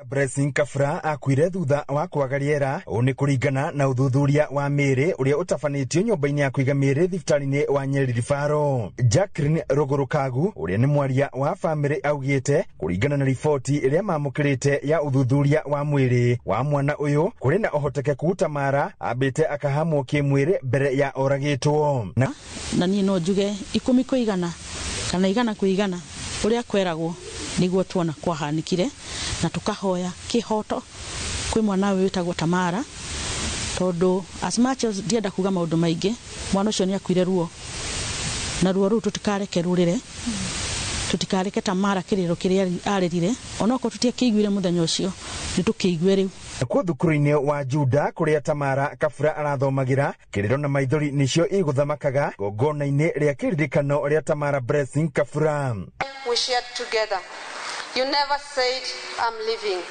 Blessing Kabura akuire thutha wa kwaga rĩera. Ũũ nĩ kũringana na ũthuthuria wa mĩĩrĩ ũrĩa ũtabanĩtio nyũmba-inĩ ya kũiga mĩĩrĩ thibitarĩ-inĩ wa Nyeri Referral. Jacqueline Rũgũrũ Kagu ũrĩa nĩ mwaria wa famĩlĩ augĩte kũringana na riboti ĩrĩa mamũkĩrĩte ya ũthuthuria wa mwĩrĩ wa mwana ũyũ, kũrĩ na ũhotekeku Tamara ambĩte akahamwo kĩmwĩrĩ mbere ya oragĩtwo. Na niĩ no njuge 10 kwa 100 kana 100 kwa 100 ũrĩa kweragwo nĩguo tuona kwahanĩkire, na tukahoya kĩhoto kwĩ mwana ũyũ wĩtagwo Tamara, tondũ as much as ndienda kuga maũndũ maingĩ, mwana ũcio nĩ akuire ruo, na ruo rũu tũtikareke rũrĩre, tũtikareke Tamara kĩrĩro kĩrĩa arĩrire, onokorwo tũtiakĩiguire mũthenya ũcio, nĩ tũkĩigue rĩu. Nakuo thukuru-inĩ wa Juda kũrĩa Tamara Kabura arathomagĩra, kĩrĩro na maithori nĩcio igũthamakaga gongona-inĩ rĩa kĩririkano rĩa Tamara Blessing Kabura. We shared together. You never said, "I'm leaving."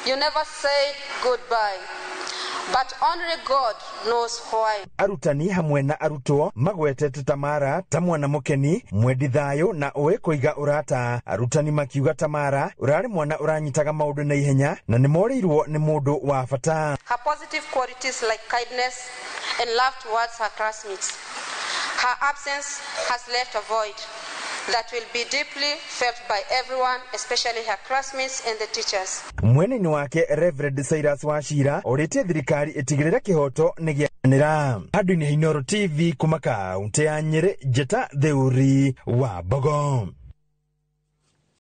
You never said goodbye. But only God knows why. Arutani hamwe na arutwo magwetete Tamara ta mwana mũkeni, mwendi thayũ na ũĩ kũiga ũrata. Arutani makiuga Tamara ũrarĩ mwana ũranyitaga maũndũ na ihenya na nĩ morĩirwo nĩ mũndũ wa bata. Her positive qualities like kindness and love towards her classmates. Her absence has left a void that will be deeply felt by everyone, especially her classmates and the teachers. Mwena-inĩ wake, Reverend Cyrus Wachira orĩtie thirikari ĩtigĩrĩre kĩhoto nĩ gĩakinyanĩra. Handũ-inĩ ha Inooro TV kuma kaũntĩ ya Nyĩrĩ, njĩta Theuri wa Mbogo.